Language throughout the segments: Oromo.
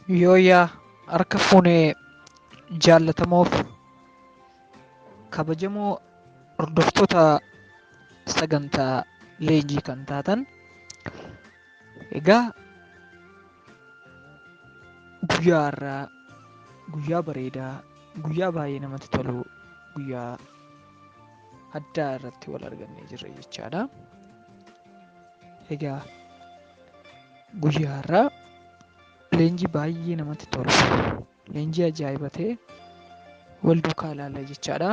Yooyyaa harka fuunee jaallatamoof kabajamoo hordoftoota sagantaa leenjii kan taatan, egaa guyyaa har'aa guyyaa bareedaa, guyyaa baay'ee namatti tolu, guyyaa addaa irratti wal argannee jirra jechaadha. Egaa guyyaa har'aa leenjii baay'ee namatti tolu, leenjii ajaa'iba ta'e wal duukaa ilaalla jechaadha.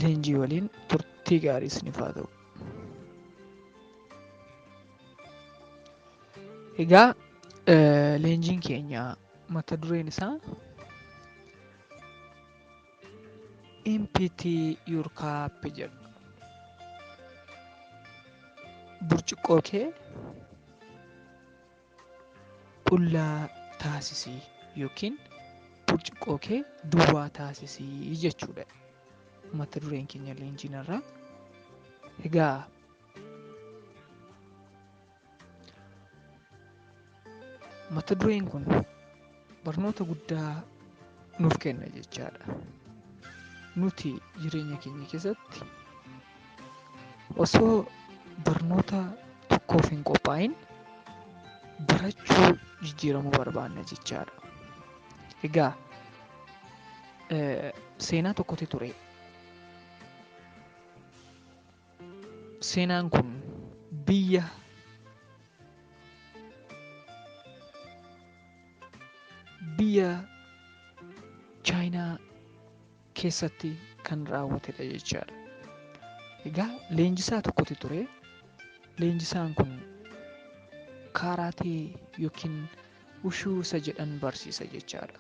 Leenjii waliin turtii gaarii isiniif haa ta'u. Egaa leenjiin keenya mata dureen isaa Empty Your Cup jedha. Burcuqqoo kee qullaa taasisii yookiin burcuqqoo kee duwwaa taasisii jechuudha. Mata dureen keenya leenjiin irraa. Egaa mata dureen kun barnoota guddaa nuuf kenna jechaadha. Nuti jireenya keenya keessatti osoo barnoota tokkoof hin qophaa'in barachuu jijjiiramuu barbaanna jechaadha. Egaa seenaa tokkotu ture. Seenaan kun biyya Chaayinaa keessatti kan raawwatedha jechaadha. Egaa leenjisaa tokkotu ture. Leenjisaan kun kaaraatee yookiin ushuu isa jedhan barsiisa jechaadha.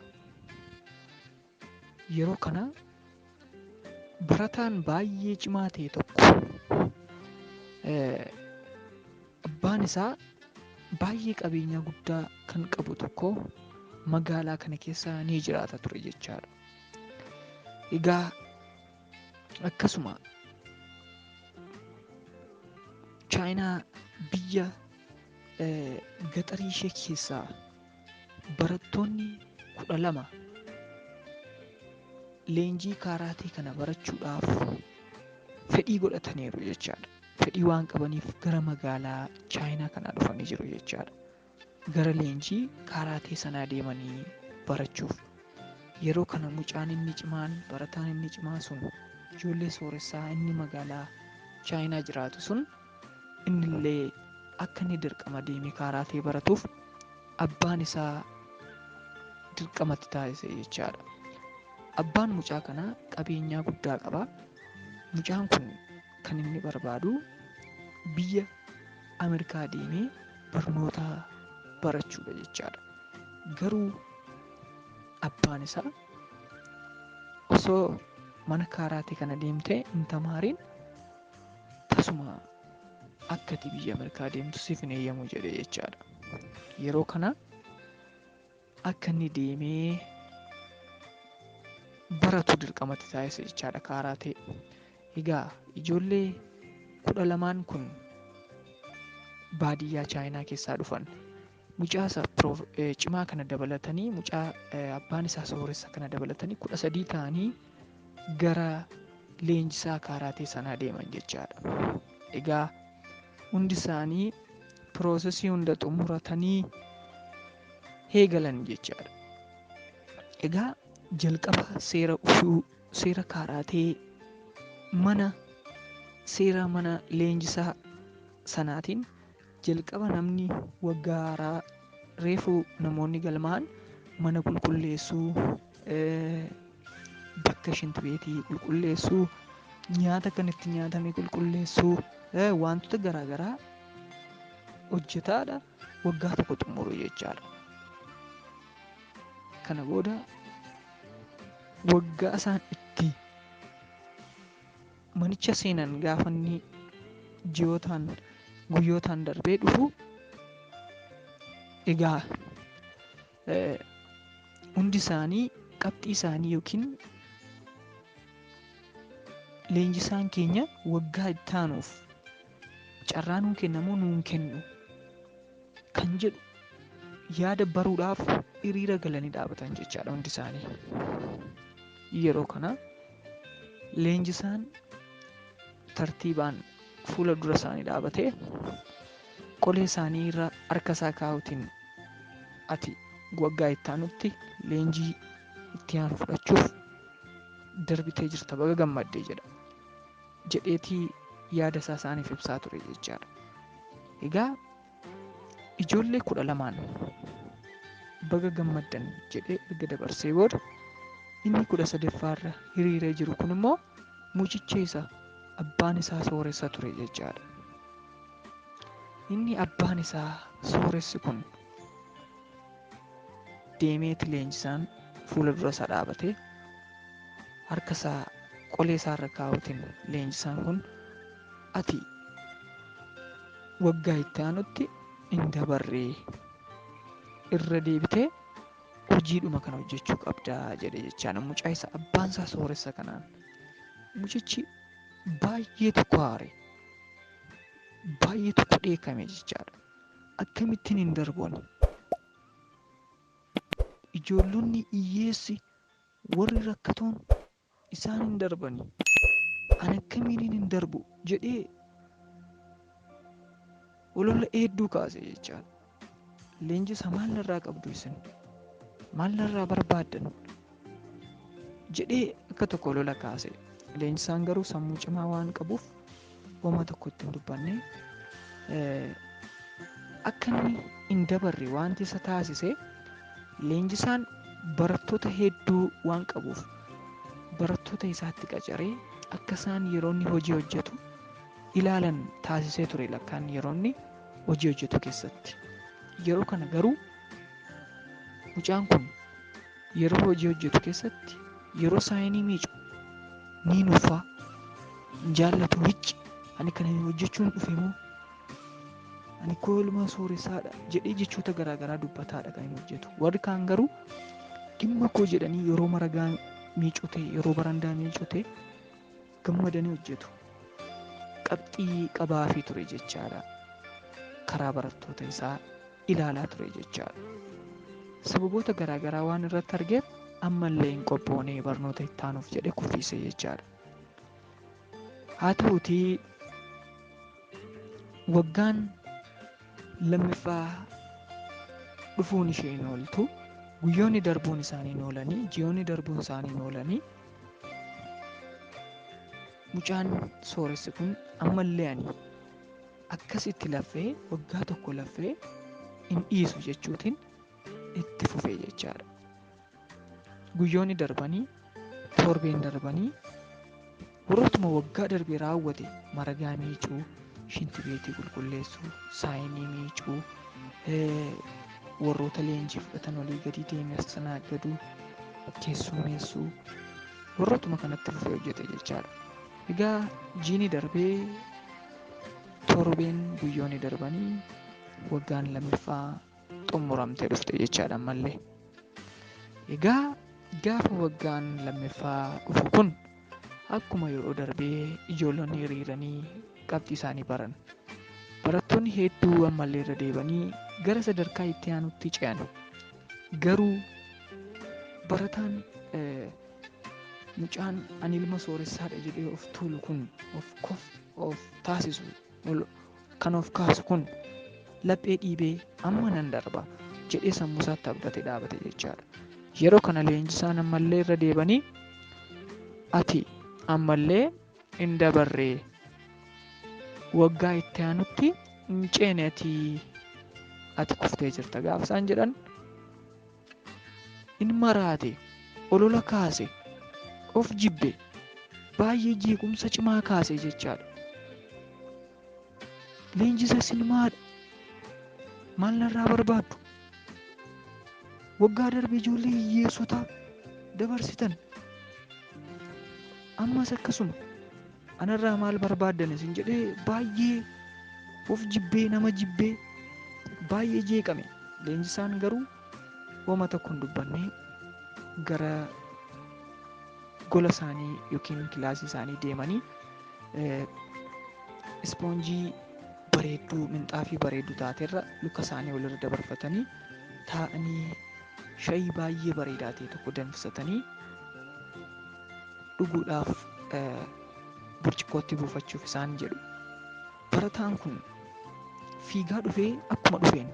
Yeroo kana barataan baay'ee cimaa ta'e tokko abbaan isaa baay'ee qabeenyaa guddaa kan qabu tokko magaalaa kana keessa ni jiraata ture jechaadha. Egaa akkasuma Chaayinaa biyya gaxarii ishee keessaa barattoonni 12 leenjii kaaraatee kana barachuudhaaf fedhii godhataniiru jechaadha. Fedhii waan qabaniif gara magaalaa Chaayinaa kanaa dhufanii jiru jechaadha. Gara leenjii kaaraatee sanaa deemanii barachuuf. Yeroo kana mucaan inni cimaan, barataan inni cimaa sun, ijoollee sooressaa inni magaalaa Chaayinaa jiraatu sun innillee akka inni dirqama deemee kaaraatee baratuuf abbaan isaa dirqamatti taasise jechaadha. Abbaan mucaa kanaa qabeenyaa guddaa qaba. Mucaan kun kan inni barbaadu biyya Ameerikaa deemee barnoota barachuudha jechaadha. Garuu abbaan isaa osoo mana kaaraatee kana deemtee hin tamaariin tasuma akka ati biyya Ameerikaa deemtu siif hin eeyyamu jedhe jechaadha. Yeroo kana akka inni deemee baratu dirqamatti taasise jechaadha kaaraatee. Egaa ijoollee 12 kun baadiyyaa Chaayinaa keessaa dhufan. Mucaa isa cimaa kana dabalatanii, mucaa abbaan isaa sooressa kana dabalatanii 13 ta'anii gara leenjisaa kaaraatee sanaa deeman jechaadha. Egaa hundi isaanii piroosesii hunda xumuratanii eegalan jechaadha. Egaa jalqaba seera ushuu, seera kaaraatee mana seera mana leenjisaa sanaatiin jalqaba namni waggaa haaraa reefu namoonni galmaa'an mana qulqulleessuu, bakka shintibeetii qulqulleessuu, nyaata kan itti nyaatame qulqulleessuu, wantoota garaagaraa hojjetaadha waggaa tokko xumuru jechaadha. Kana booda waggaa isaan itti manicha seenan gaafa inni ji'ootaan guyyootaan darbee dhufu, egaa hundi isaanii qabxii isaanii yookiin leenjisaan keenya waggaa itti aanuuf carraa nuu kennamoo nuu hin kennu kan jedhu Yaada baruudhaaf hiriira galanii dhaabatan jechaadha hundi isaanii. Yeroo kana leenjisaan tartiibaan fuula dura isaanii dhaabatee qolee isaanii irra harka isaa kaa'uutiin ati waggaa itti aanutti leenjii itti aanu fudhachuuf darbitee jirta, baga gammaddee jedha jedheetii yaada isaa isaaniif ibsaa ture jechaadha. Egaa ijoollee 12 baga gammaddan jedhee erga dabarsee booda inni 13ffaarra hiriiree jiru kun immoo mucicha isa abbaan isaa sooressa ture jechaadha. Inni abbaan isaa sooressi kun deemeeti leenjisaan fuula dura isaa dhaabatee harka isaa qolee isaarra kaa'uutiin leenjisaan kun ati waggaa itti aanutti hin dabarree, irra deebitee hojiidhuma kana hojjechuu qabdaa jedhe jechaan mucaa isa abbaan isaa sooressa kanaan. Mucichi baay'ee tokko aare, baay'ee tokko dheekkame jechaadha. Akkamittiin hin darbu ani? Ijoollonni hiyyeessi warri rakkatoon isaan hin darbani. Ani akkamiin hin darbu jedhee olola hedduu kaase jechaadha. Leenjisa, maal narraa qabdu isin? Maal narraa barbaaddan? Jedhee akka tokko olola kaase. Leenjisaan garuu sammuu cimaa waan qabuuf homaa tokko itti hin dubbanne. Akka inni hin dabarre wanti isa taasise leenjisaan barattoota hedduu waan qabuuf barattoota isaatti qacaree akka isaan yeroo inni hojii hojjetu ilaalan taasisee ture lakkaan yeroo inni hojii hojjetu keessatti. Yeroo kana garuu mucaan kun yeroo hojii hojjetu keessatti yeroo saayinii miicu ni nuffaa, hin jaallatu, hicci ani kana hojjechuun dhufe moo ani koo ilma sooressaadha jedhee jechoota garaagaraa dubbataadha kan inni hojjetu. Warri kaan garuu dhimma koo jedhanii yeroo maragaa miicuu ta'e, yeroo barandaa miicuu ta'e gammadanii hojjetu. Qabxii qabaafii ture jechaadha. Karaa barattoota isaa ilaalaa ture jechaadha. Sababoota garaagaraa waan irratti argeef ammallee hin qophoonee barnoota itti aanuuf jedhee kuffise jechaadha. Haa ta'uutii waggaan lammaffaa dhufuun ishee hin ooltu, guyyoonni darbuun isaanii hin oolanii, ji'oonni darbuun isaanii hin oolanii, mucaan sooressi kun ammallee ani akkasitti laffee waggaa tokko laffee hin dhiisu jechuutiin itti fufee jechaadha. Guyyoonni darbanii, torbeen darbanii, warrootuma waggaa darbee raawwate maragaa miicuu, shintibeetii qulqulleessuu, saayinii miicuu, warroota leenjii fudhatan olii gadi deemee astanaaggaduu, keessummeessuu, warrootuma kanatti fufee hojjete jechaadha. Egaa jiini darbee, torbeen guyyoonni darbanii waggaan lammaffaa xumuramtee dhufte jechaadha ammallee. Egaa gaafa waggaan lammaffaa dhufu kun akkuma yeroo darbee ijoollonni hiriiranii qabxii isaanii baran. Barattoonni hedduu ammallee irra deebanii gara sadarkaa itti aanutti ce'an. Garuu barataan mucaan ani ilma sooressaadha jedhee of tuulu kun, of taasisu, kan of kaasu kun laphee dhiibee amma nan darba jedhee sammuu isaatti abdatee dhaabate jechaadha. Yeroo kana leenjisaan ammallee irra deebanii ati ammallee hin dabarree, waggaa itti aanutti hin ceene, ati kuftee jirta gaafa isaan jedhan in maraate, olola kaase, of jibbe, baay'ee jeequmsa cimaa kaase jechaadha. Leenjisa isin maadha? Maal narraa barbaaddu? Waggaa darbe ijoollee hiyyeessotaa dabarsitan. Ammas akkasuma anarraa maal barbaaddan isin jedhee baay'ee of jibbee, nama jibbee, baay'ee jeeqame. Leenjisaan garuu wama tokko hin dubbanne, gara gola isaanii yookiin kilaasii isaanii deemanii ispoonjii bareedduu, minxaafii bareedduu taaterra luka isaanii walirra dabarfatanii Taa'anii shayii baay'ee bareedaa ta'e tokko danfisatanii dhuguudhaaf burcuqqootti buufachuuf isaan jedhu. Barataan kun fiigaa dhufee akkuma dhufeen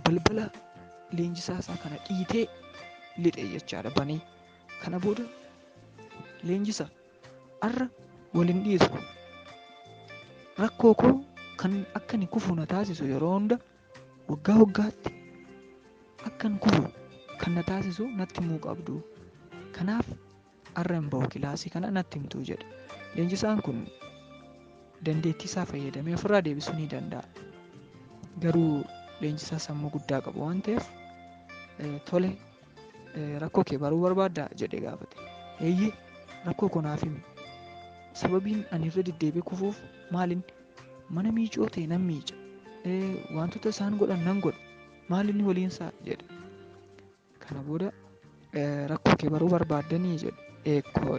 balbala leenjisaa isaa kana dhiitee lixe jechaadha banee. Kana booda leenjisa arra waliin dhiisu rakkoo koo kan akka inni kufu na taasisu yeroo hunda waggaa waggaatti akkan kufu kan na taasisu natti himuu qabdu. Kanaaf arra hin bahu kilaasii kana natti himtuu jedhe. Leenjisaan kun dandeettii isaa fayyadamee ofirraa deebisuu ni danda'a. Garuu leenjisaa sammuu guddaa qabu waan ta'eef tole rakkoo kee baruu barbaaddaa jedhee gaafate. Eeyyee rakkoo koo naaf himi. Sababiin ani irra deddeebi'ee kufuuf maalin mana miicoo ta'e nan miica. Wantoota isaan godhan nan godha. Maalinni waliinsaa jedhe. Kana booda rakkoo kee baruu barbaaddanii jedhe. Eekkoo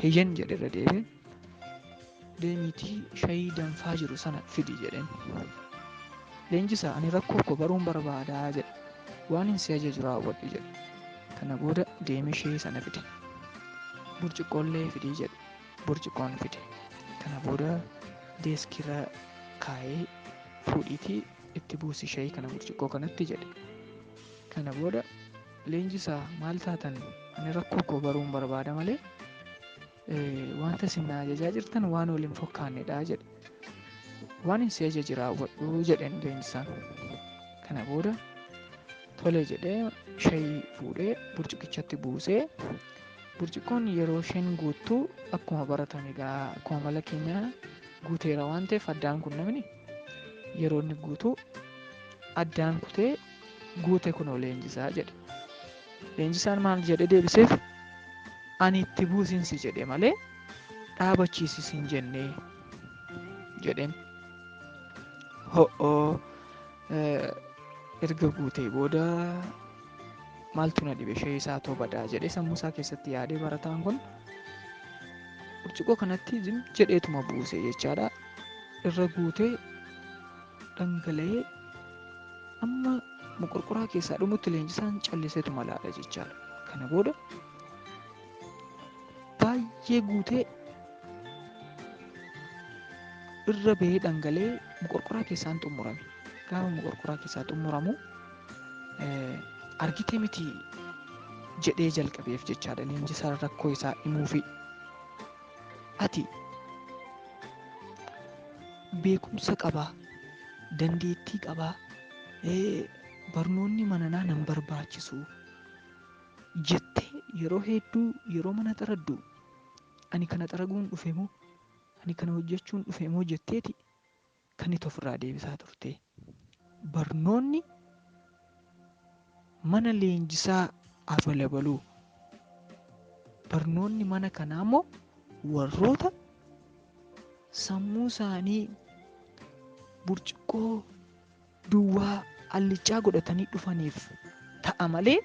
heeyyan jedhe irra deebi'ee. Deemiitii shayii danfaa jiru sana fidi jedheen. Leenjisaa ani rakkoo koo baruun barbaadaa jedhe. Waan hin si ajaju raawwadhu jedhe. Kana booda deemee shayii sana fide. Burcuqqoollee fidii jedhe. Burcuqqoon fide. Kana booda deeskirra kaa'ee fuudhiitii itti buusi shayii kana burcuqqoo kanatti jedhe. Kana booda leenjisaa maal taatan ani rakkoo koo baruun barbaada malee wanta isin na ajajaa jirtan waan waliin fokkaannedha jedhe. Waan hin si ajaji raawwadhu jedheen leenjisaan. Kana booda tole jedhee shayii fuudhee burcuqqichatti buusee burcuqqoon yeroo isheen guuttuu akkuma baratame egaa akkuma mala keenyaa guuteera waan ta'eef addaan kun namni yeroo inni guutuu addaan kutee guute kunoo leenjisaa jedhe. Leenjisaan maal jedhee deebiseef ani itti buusinsi jedhe malee dhaabachiisis hin jennee jedheen. Ho'oo erga guutee booda maaltu na dhibe shayii isaa too badaa jedhee sammuu isaa keessatti yaadee barataan kun burcuqqoo kanatti zim jedheetuma buuse jechaadha. Irra guutee dhangala'ee amma moqorqoraa keessaa dhumutti leenjisaan calliseetuma laala jechaadha. Kana booda baay'ee guutee irra bahee dhangala'ee moqorqoraa keessaan xumurame. Gaafa moqorqoraa keessaa xumuramu argitee miti jedhee jalqabeef jechaadha leenjisaan rakkoo isaa himuufi. Ati beekumsa qabaa, dandeettii qabaa, barnoonni mananaa nan barbaachisu jettee yeroo hedduu yeroo mana xaraddu ani kana xaraguun dhufe moo ani kana hojjechuun dhufe moo jetteeti kan itti ofirraa deebisaa turte. Barnoonni mana leenjisaa afalabaluu barnoonni mana kanaa immoo warroota sammuu isaanii burcuqqoo duwwaa allichaa godhatanii dhufaniif ta'a malee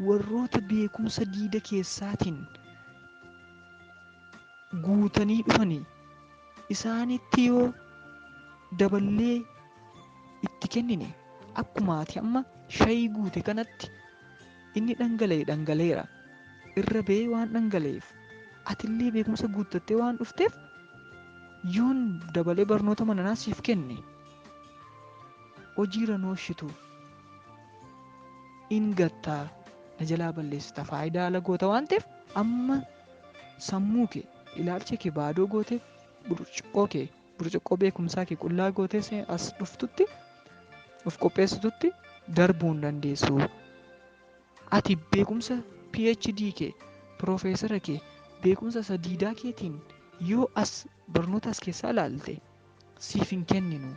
warroota beekumsa diida keessaatiin guutanii dhufanii isaanitti yoo daballee itti kennine akkuma ati amma shayii guute kanatti inni dhangala'e dhangala'eera irra ba'ee waan dhangala'eef atillee beekumsa guuttattee waan dhufteef yoon dabalee barnoota mananaa siif kenne hojiirra nooshitu in gattaa na jalaa balleessita faayidaa ala goota waan ta'eef amma sammuu kee ilaalcha kee baadoo gootee burcuqqoo kee burcuqqoo beekumsaa kee qullaa gootee as dhuftutti of qopheessitutti darbuu hin dandeessu. Ati beekumsa PhD kee piroofeesara kee beekumsa sadiidaa keetiin yoo as barnoota as keessaa ilaalte siif hin kenninu.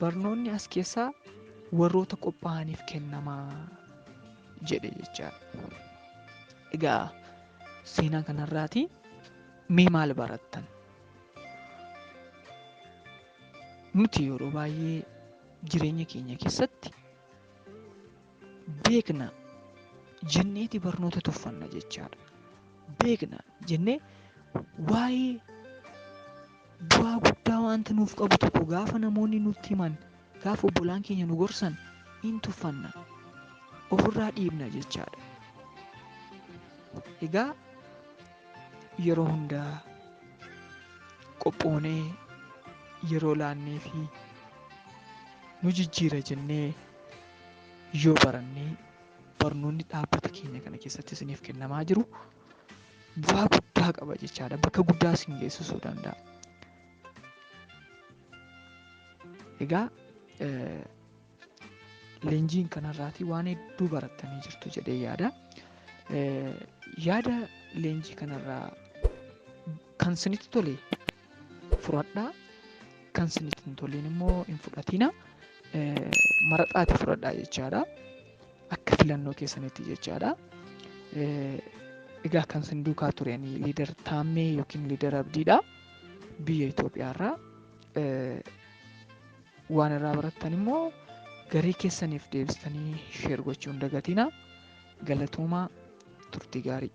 Barnoonni as keessaa warroota qophaa'aniif kennamaa jedhe jechaadha. Egaa seenaa kanarraati mee maal barattan? Nuti yeroo baay'ee jireenya keenya keessatti beekna jenneeti barnoota tuffanna jechaadha. Beekna jennee waa'ee bu'aa guddaa wanta nuuf qabu tokko gaafa namoonni nutti himan gaafa obbolaan keenya nu gorsan in tuffanna. ofirraa dhiibna jechaadha. Egaa yeroo hundaa qophoonee yeroo laannee fi nu jijjiira jennee yoo barannee barnoonni dhaabbata keenya kana keessatti isiniif kennamaa jiru bu'aa guddaa qaba jechaadha. Bakka guddaa isin geessisuu danda'a. Egaa leenjiin kanarraatii waan hedduu barattanii jirtu jedhee yaada. Yaada leenjii kanarraa kan isinitti tole fudhadhaa. Kan isinitti hin toleen immoo hin fudhatina. Maraxaati fudhadhaa jechaadha. Akka filannoo keessanitti jechaadha. Egaa kan isin duukaa tureen liidar Taammee yookiin liidar Abdiidha. Biyya Itoophiyaarraa. Waan irraa barattan immoo garee keessaniif deebistanii sheer gochuu hin dagatina. Galatoomaa, turtii gaarii.